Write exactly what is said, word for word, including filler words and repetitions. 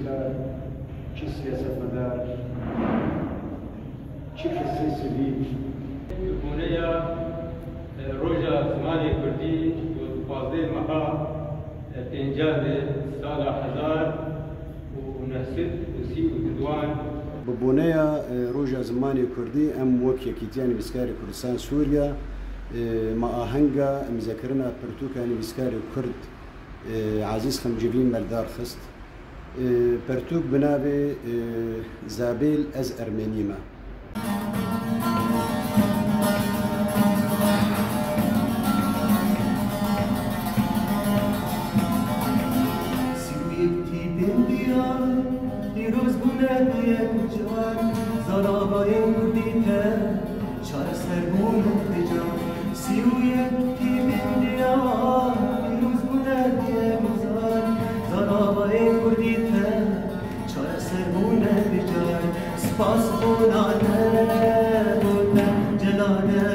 Çi siyasetmedar, çi kesê sivîl. Bi boneya, e, Roja Zimanê Kurdî û di pazdeh meha, e, pêncavê sala hezar û neh sed û sî û du wan. Bi boneya, e, Roja Zimanê Kurdî em wek Yekîtiya Nivîskarê Kurdistan Sûriye, e, me ahenga îmzekirina pirtûka nivîskarê Kurd, e, Ezîz Xemcivîn berdar xist. E, pertûk bi navê, e, Zabêl ez Ermenî me. Sî û yek tîpên diyar, pîroz bûne bi yek car, zarabayên kurdî te, çareser bûne bi car. Sî û yek tîpên diyar, pîroz bûne bi yek car, zarabayên kurdî te, çareser bûne bi car. Spas bona te, bo te, celal e,